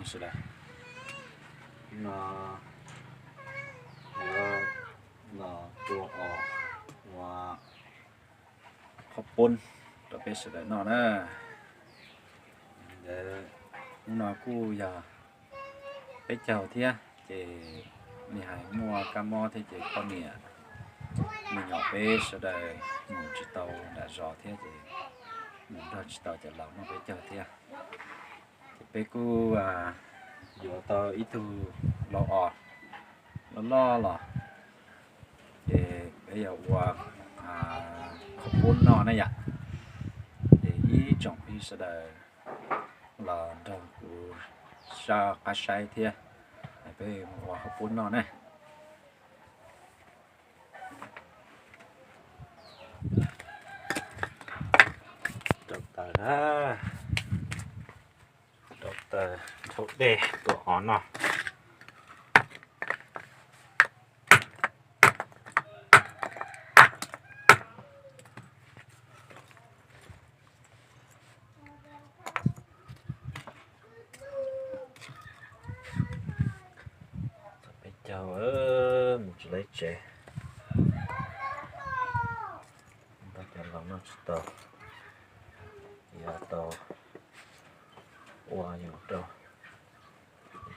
Sawv daws, no, no, no, tua os, ua qhov poob rau peb sawv daws noj na. Ntawd, hnub no kuj yog peb caug thiab ces nws hais muaj kab mob thiab ces poj niam me nyuam peb sawv daws mus tsis tau nram zos thiab ces mus nrog tsis tau cov laus noj peb caug thiab. Ces peb kuj yuav tau ib tug lau os loj loj los ces peb yuav ua qhov pub noj na yom. Ces ib tsoom phooj ywg sawv daws los nrog kuv sab qab saib thiab, peb mus ua qhov pub noj na. Rau taws na, rau taws dhau dej tua os noj. Peb caug mus tsis tau tsev, nrog cov laus noj tsis tau, yuav tau ua yus rau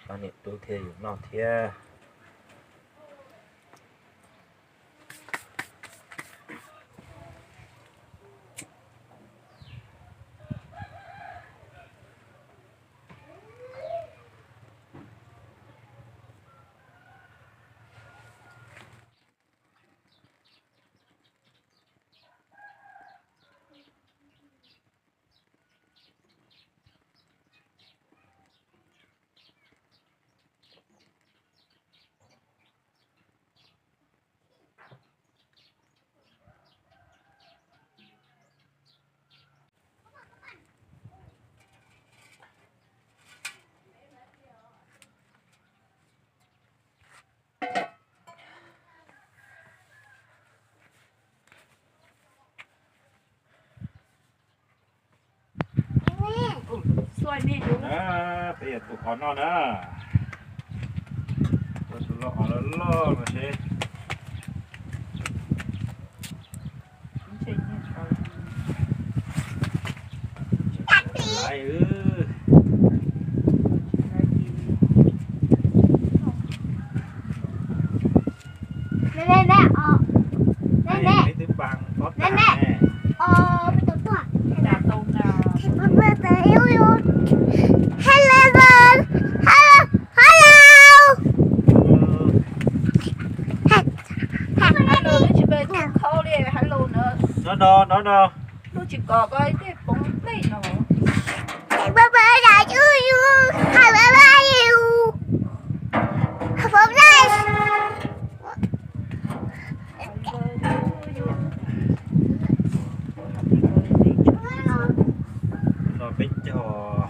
pab niam tub thiab yus noj thiab. Peb yuav tus qos noj na. Tus loj os loj loj no seb. Laiv. Neb, neb, neb, os, neb, neb, os, peb tau tuaj. Hello, hello, hello. Hello, tsis peb khau li hello na. No, no, no, no. Lub tsis kom ko tej poob plej no. Bye bye, love you. Bye bye, you. Bye bye. No peb caug,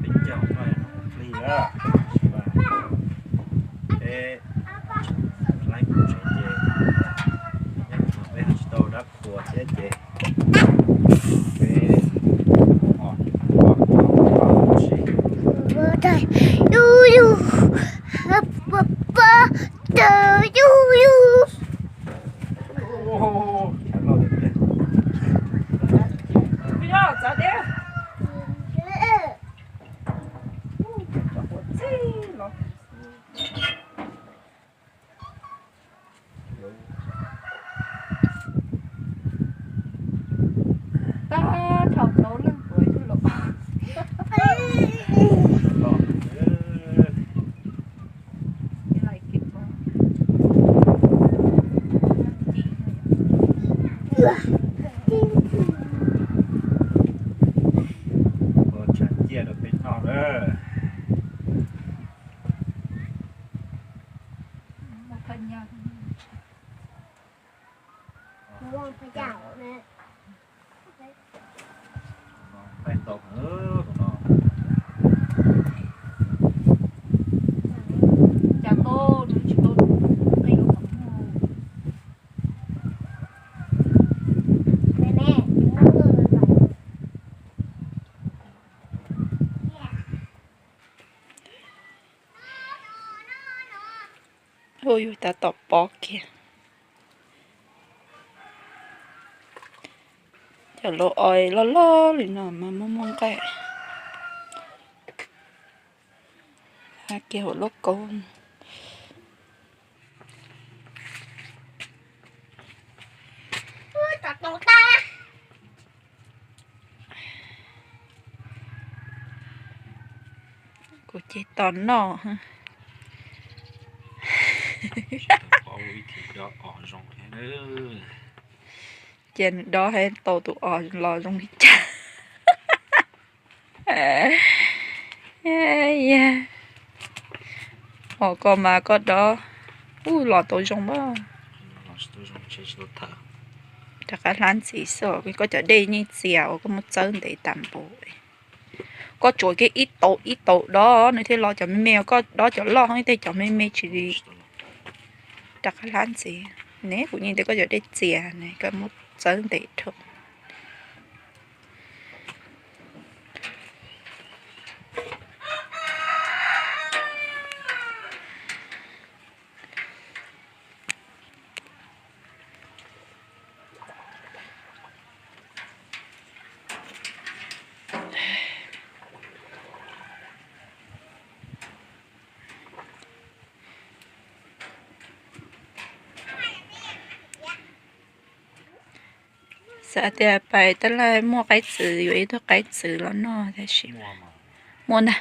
peb caug no hli a, peb laib mus tsev ces nyob no peb ho tsis tau dab qhuas thiab ces peb ua ua ua ua si. Tab dhau plaub leej puav ib tug laus. Ua tshav ciaj rau peb noj lawm. Nqaij ntau heev tus no. Cas tau nws tsis tau nqi los. Ua yus tab tom pob kiag. Cov laus os loj loj li no mas muaj muaj nqaij. Hais kiag hauv lub kaub. Kuv ces tos noj. Cia nws dob hais tau tus os los zoo li cas. Hos koj mas koj dob, ub, los tau zoo mas. Rov qab hlab ntxiv xwb, koj cov dej yeej txias uas koj muab txawb ntev tas npaum. Koj tsuav kiag ib tau ib tau dob nws thiaj los, cov me me koj dob cov loj hos tej cov me me tsis li. Rov qab hlab ntxiv ne, kuv yeej tias koj cov dej txias ne, koj muab txawb ntev dhau. Xav tias pais tab laj muaj qaib txwv, yuav ib tug qaib txwv los noj tab sis muaj ntag.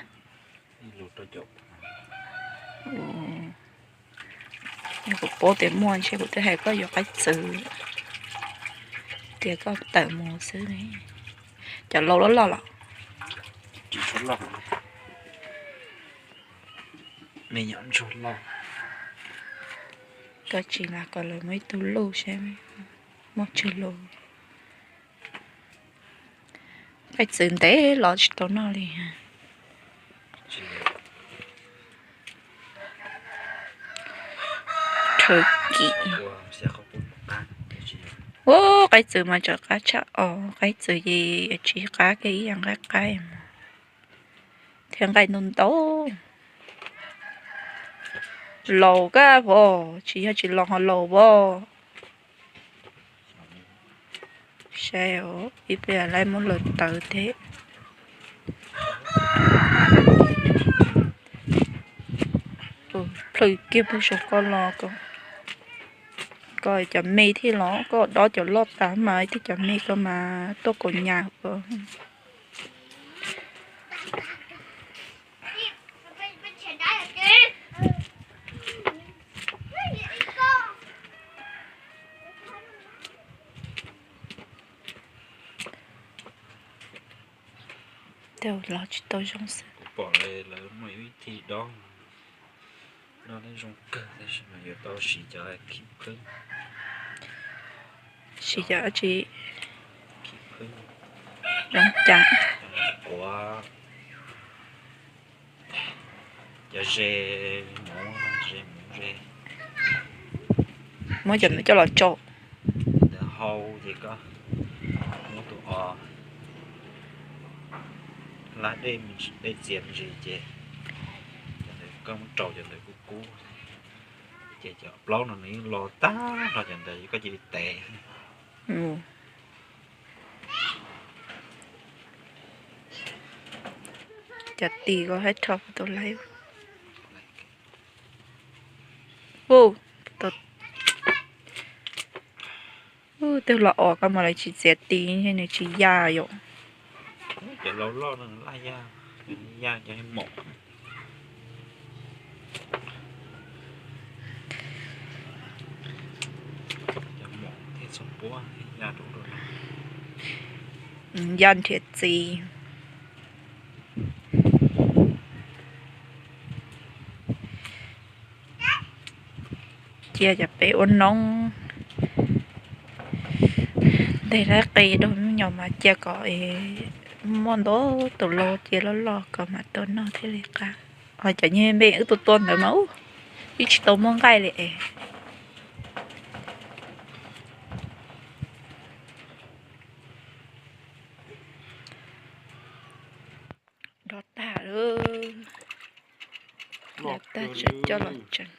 Kuv paub tias muaj ntshe kuv twb hais koj yuav qaib txwv, tias koj tawm mus xwb. Cov laus loj loj los? Me nyuam ntsuag loj. Koj tsis las kom lawv muaj ib tug luj saib muaj tsawg lus. Qaib txwv ntev los tsis tau noj li. Rhawv kim. Ua qaib txwv mas tseem qab tshaj os, qaib txwv ces tsis qab kiag ib yam nqaij qaib mas thiab nqaij ntau ntau. Laus kab vos, tsis yog tsis laus ho laus vos. Saib os, ib pliag lawv muab lawv tawv thiab. Plhws kiag pug saum koj los, koj cov me thiab los koj dob cov loj tas mas thiab cov me koj mas tuaj kaus nyas koj. Tej los tsis tau zoo xwb. Kuv pom lawv muaj ib thij dob, dob zoo kawg tab sis mas yuav tau siv cov khib phwb. Siv cov dab tsi? Khib phwb. Zoo cas? Cov quav, cov ze mov, ze mov ze. Muab cov ntawd coj los tsau. Ntawd hau ces koj muab tus os hlab dej, dej txias me ntsis ces cov ntawd koj muab rau cov ntawd kub kub, ces cov plaub no nws yeej los tag nrho cov ntawd koj cia li tev. Cov tis ko haib rho kuv tus laib. Twg los os koj mas lawv tsis txiav tis nws tsis ya yom. Cov laus loj no laj ya, ya cov mom. Cov mom thiaj txog puab ya rau ub rau no. Ya nrhiav txiv. Cia cov peb ua noob nteg lawv qe rau me nyuam mas cia kom muaj ntau tus laus cia loj loj kom mam tau noj thiaj li qab. Ho cov nyuag me wb tua tua ntawd mas ub, yeej tsis tau muaj nqaij li es. Dob tag lawm, dob tag coj los tsev.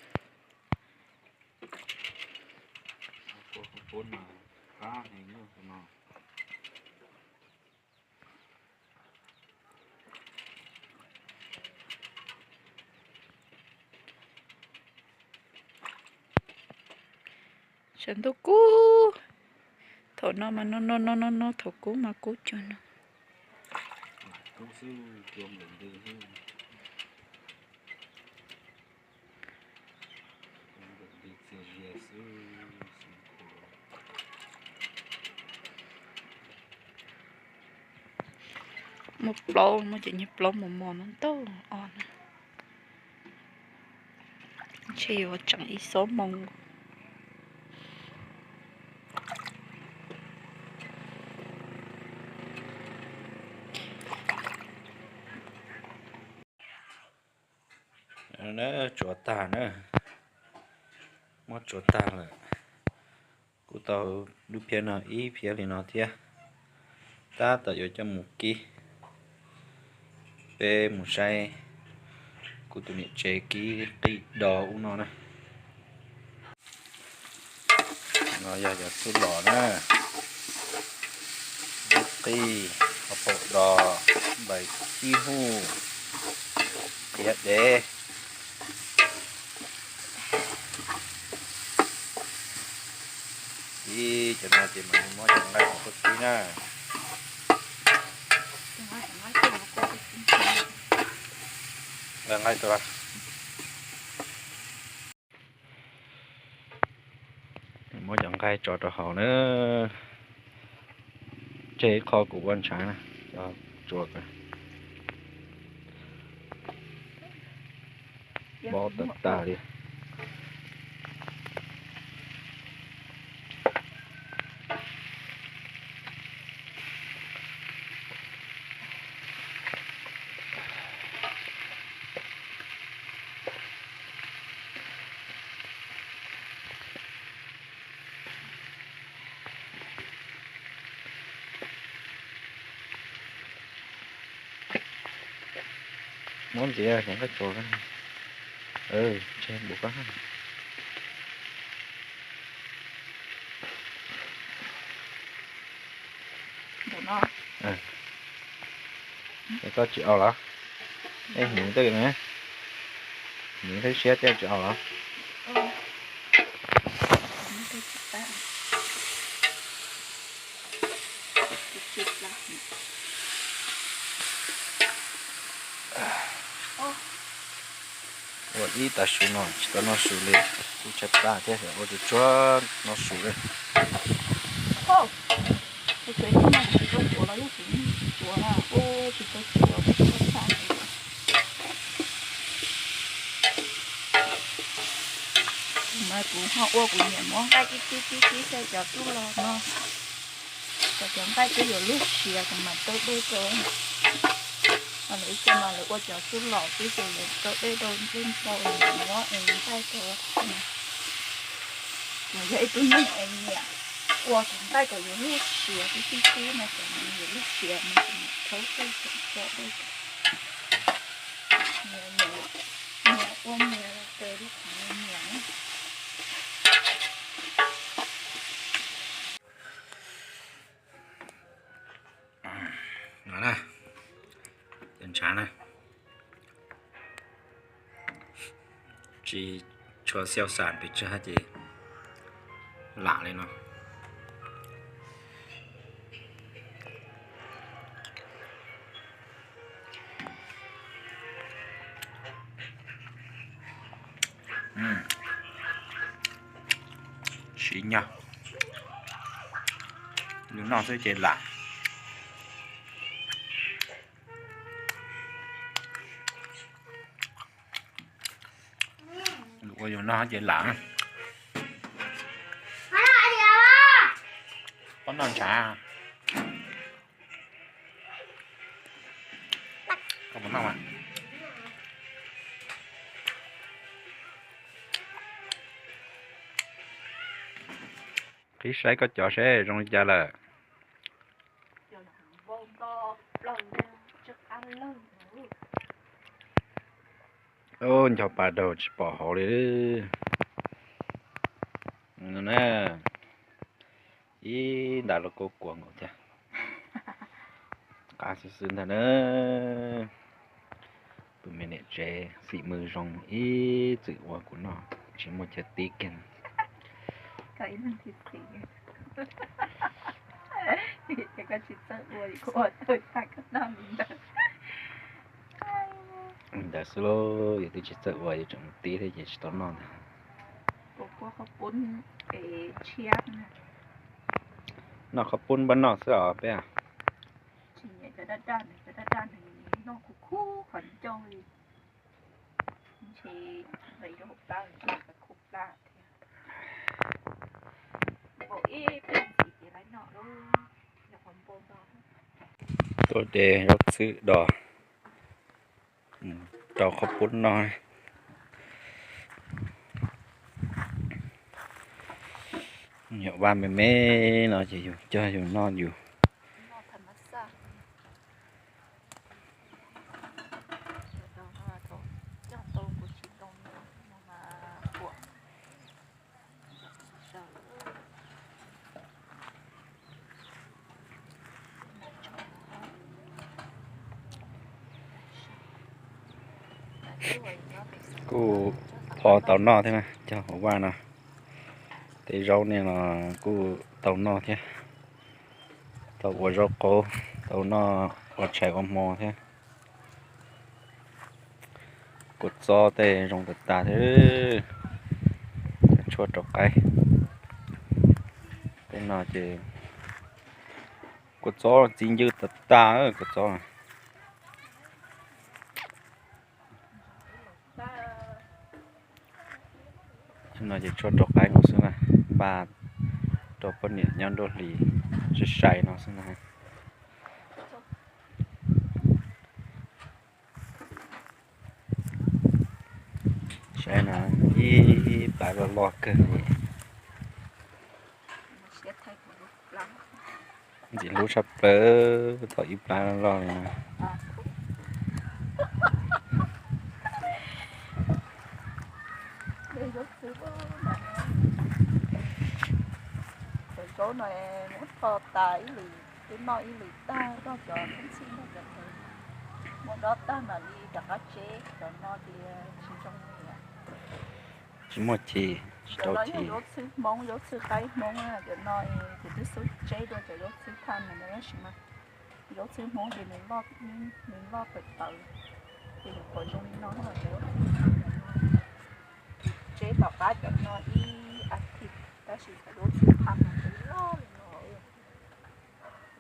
Puab no qab heev tus no. Sawv ntuj kub, thaum no mas no no no no no, thaum kub mas kub cuag no. Muaj plaub, muaj cov nyuag plaub mos mos no ntau os na. Ntshe yuav tseem ib xuab moos. Tsuav tag na, muab tsuav tag lawm. Kuv tau lub phiab no ib phiab li no thiab, tab tom yuav coj mus kib. Peb mus saib kuv tus niam tsev kib qij do ub no na. No yog cov txuj lom na, ib qij, hauv paum do, nplaim ib huj, qhiav dev. Ib cov no ces mas muab cov nqaij kuj kib na. Nqaij nqaij tuaj. Muab cov nqaij tso rau hauv na. Tseg ib qho kuv ua ntshav na, cov tsuas mob tag tag li. Muab ntxiv cov nqaij tsuas, tseg npaum koj. Koj tsis aus los? Ej, hnyuv tej na, hnyuv tej siab tej tsis aus los? Ua ib tav su no tsis tau noj su li, kuj tshaib plab thiab, ua tsuag tsuag noj su li. Mas kuv ho ua kuv niam muab nqaij kib kib kib kib xyaw cov tub los no, kom cov nqaij twb yuav lub siav kuv mam taw dej rau. Ho lawv ib co mas lawv ua cov tub los xwb ces lawv taw dej rau ntsej ntau, muab es nqaij rau. Kuv yog ib tug neeg es nyiam ua cov nqaij kom yuav lub siav tib tib tib no, kom yuav lub siav no kuv mam thawb dej kom tso dej. Nyias ua nyias los tes li qhov nyias nyiam. No na, cov ntshav na, tsis tshua xiaus xam pes tsawg ces lam li no. Siv nyog, yus noj xwb ces lam. Ua yus noj ces lam. Koj noj ntshav. Koj puas noj mas? Qhib saib koj cov seb zoo li cas lawm. Ncho pa daug tsis pom hauv li. No na, Ib ntas los kuj kua nkaus thiab. Qab xwb xwb ntag na. Tus me niam tsev xim mws zoo ib txwm ua kuv noj, tsis muaj chaw tib kiag. Li ntawd xwb lauj, yus twb tsis txawj ua, yus tseem mus tib thiab ces tsis tau noj ntag. Noj qhov pub npaj noj xwb os peb. Tuaj de zaub txhwb dos rau qhov pub noj. Nyuam vaj me me no ces yus cog yus noj yus. Kuj pho tau noj thiab na, cog hauv vaj no. Tej zaub ne los kuj tau noj thiab, tau ua zaub qaub, tau noj ua tshais ua hmo thiab. Kua txob tej zoo tas tas thiab, tshuaj rau qaib. Tej no ces kua txob txi ncw tas tas kua txob. No ces tshuaj rau qaib no xwb na, npaj rau poj niam nyob nruab hlis sai sai no xwb na. Saib no, ib plab loj loj kawg li. Ntxim hlub tshaj plaws, tau ib plab loj loj li no. Cov zaub no muab tho tas ib lwm, twb noj ib lwm tag, nrog cov kub txhij nrog cov ntawd muab dob tag mam li rov qab tseb, cov no ces tsis zoo li. Tsis muaj ci, tsis tau ci. Zaub txhwb Hmoob, zaub txhwb qaib Hmoob, cov no ces twb xub tseb dua cov zaub txhwb thaj no tab sis mas zaub txhwb Hmoob ces nws loj tawv tawv, ces nyuam qhuav zoo li no. Tseb tom qab cov no ib as thiv, tab sis cov zaub txhwb thaj no ces loj li no.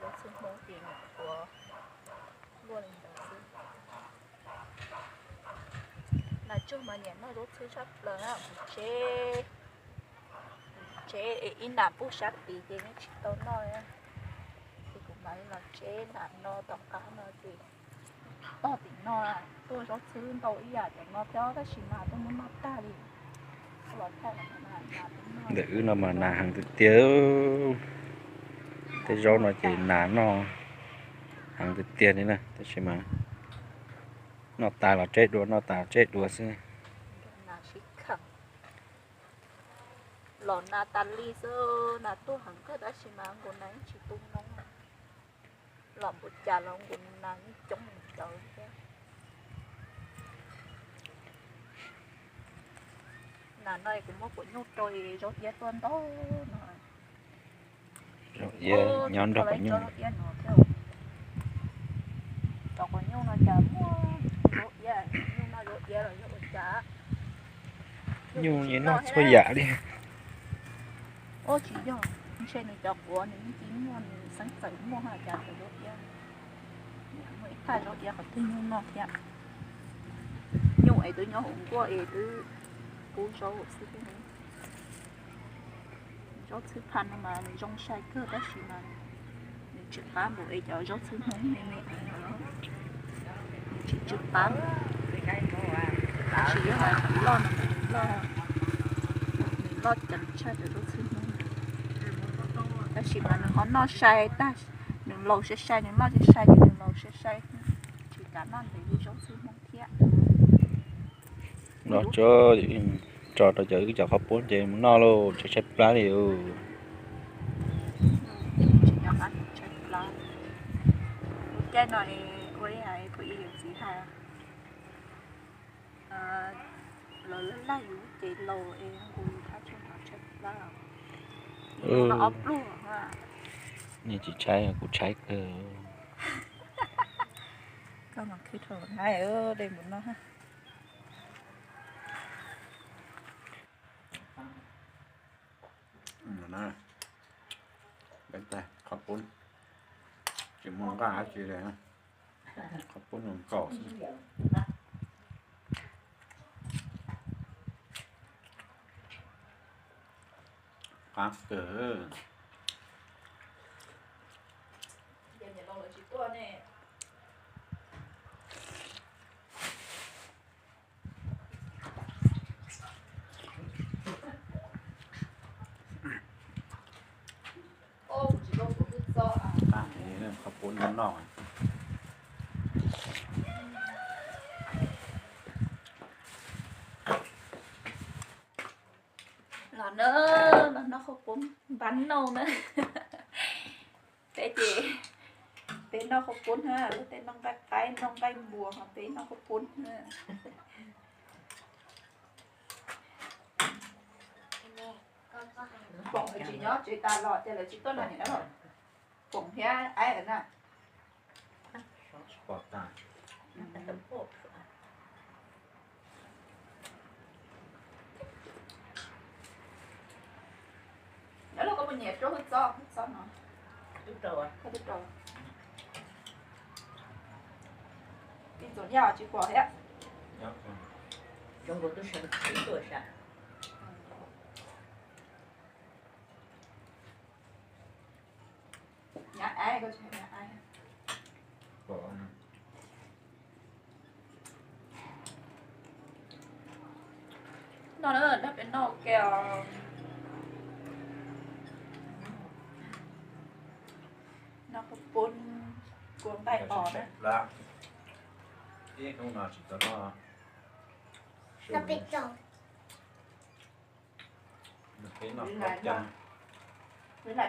Zaub txhwb Hmoob ces nyuam qhuav luaj li ntawd xwb. Nas Tsuag mas nyiam noj zaub txhwb tshaj plaws na, kuv tseb, kuv tseb ib nas puj sab tid ces yeej tsis tau noj li. Ces kuv mam li los tseb nas no tom qab no ces tog tim no tuaj zaub txhwb ntau ib yam cov no thiab tab sis mas tuaj muab noj tag li. Ntawm wb no mas nas heev tiag tiag, tej zaub no ces nas noj heev tiag tiag li na, tab sis mas noj tas los tseb dua, noj tas los tseb dua xwb. Los nas tas li xwb, nas tuaj heev kawg tab sis mas nkaus nas yeej tsis tu noob. Los npaum cas los nkaus nas yeej coob mus ntawd thiab. Nas no kuv muab quav nyuj rau zaub iab tuaj ntau no. Zaub iab nyob nrog quav nyuj. Cov quav nyuj no cas muaj zaub iab, nyuj noj zaub iab los yog ua cas? Nyuj yeej noj txhua yam li. Ua tsis yog, ntshe nws cov quav nws yeej tsis muaj, nws xeeb txawm muaj ha cas cov zaub iab. Muaj ib thaj zaub iab qhov twg nyuj noj thiab. Nyuj es twb nyob hauv nkuaj es twb pub zaub xwb. Zaub txhwb phaj no mas nws zoo sai kawg tab sis mas nws tsis qab npaum es cov zaub txhwb Hmoob me me no. Nws tsis, tsis qab, tab sis yog hais loj no mas nws loj, nws loj ceev tshaj cov zaub txhwb Hmoob. Tab sis mas nws ho noj sai tag, nws laus sai sai, nws loj sai sai ces nws laus sai sai, tsis kam noj ntev li zaub txhwb Hmoob thiab. Noj tso, tso rau cov wb cov qhov pub ces mus noj lauj, tshaib tshaib plab li. Caij no es ua li hais kuv ib yawm txiv hais, lawv laj laj yus ces laus es hu thab tsuag no tshaib plab, no ob pluag. Nej tsis tshaib kuv tshaib kawg. Koj mas khwb rau na, de mus noj. Qhov poob tsis muaj nqaij dab tsi li, qhov poob zoo nkaus xwb. Qab kawg. Qab heev, qhov poob noj noj. Los na, los noj qhauv poob npab nauj na. Peb ces peb noj qhauv poob na, lub tej noj nqaij qaib noj nqaij npua ho peb noj qhauv poob na. Foom tsis nyob tsev tas los ces lawv tsis tuaj no niam na. Foom thiab Aib na. Nyob los koj puas nyiam rau hwj txob, hwj txob no? Koj twb rau. Ib txoos yaj tsis pom thiab. Nyab Aib, koj tsis nyab Aib. No na, nrog peb noj ua ke os. Noj qhauv poob kua nqaij os na. Ib hnub no tsis tau noj. Peb noj peb caug. Peb noj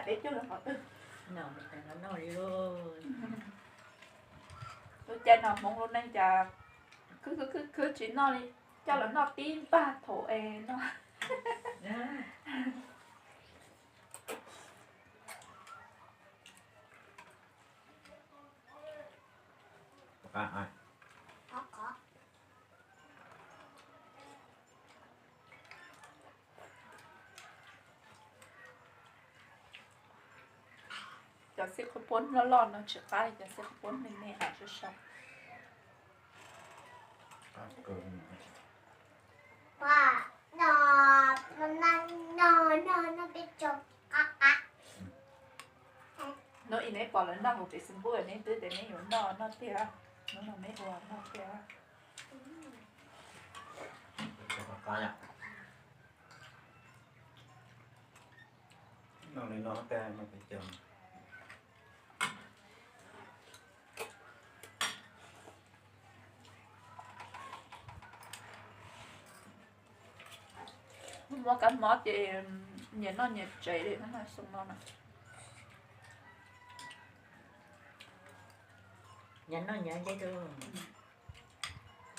peb caug qhov twg? Lub caij no Hmoob lub neej cas khwb khwb khwb khwb tsis noj li, coj los noj tib npag thaum es no. Cov xib qhauv poob loj loj no tsis qab li cov xib qhauv poob me me hais sab sab. Hnub ib neb pom lawv noj hauv pem xi npuj neb twb tias neb yuav noj noj tiag, hnub no neb ua noj tiag. Muaj kab mob ces nyias noj nyias tsev li no xwb no na.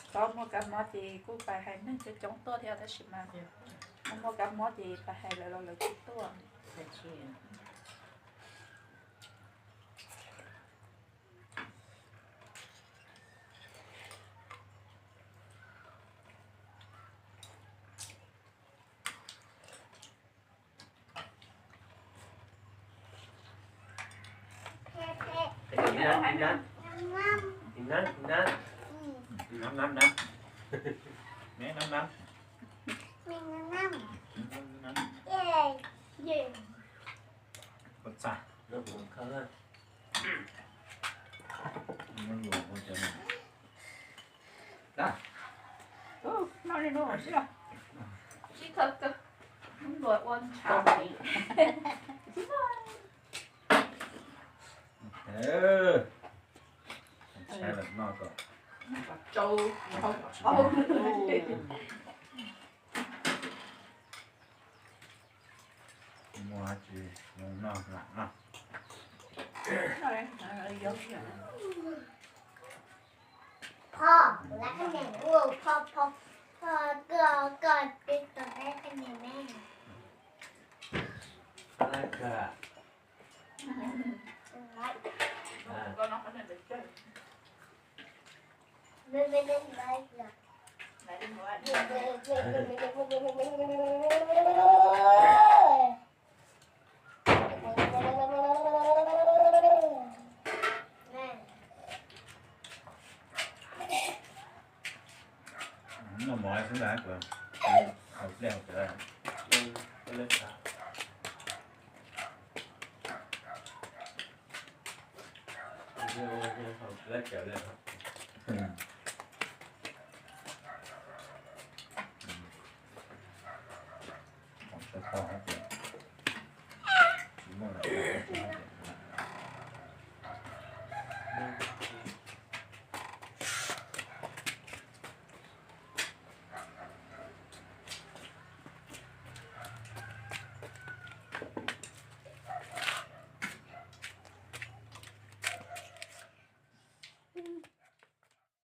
Txhob muaj kab mob ces kuj pais hais neeg coob coob tuaj thiab tab sis mas muaj kab mob ces pais hais lawv los lawv tsis tuaj. Muaj tsis noj lam no. Phoj, lawv qhab nias ua phoj phoj, phoj koj koj peb tau lawv qhab nias me. Noj mov xwb ntag, haus dlej haus cawv. Haus dlej cawv li. Haus dlej cawv.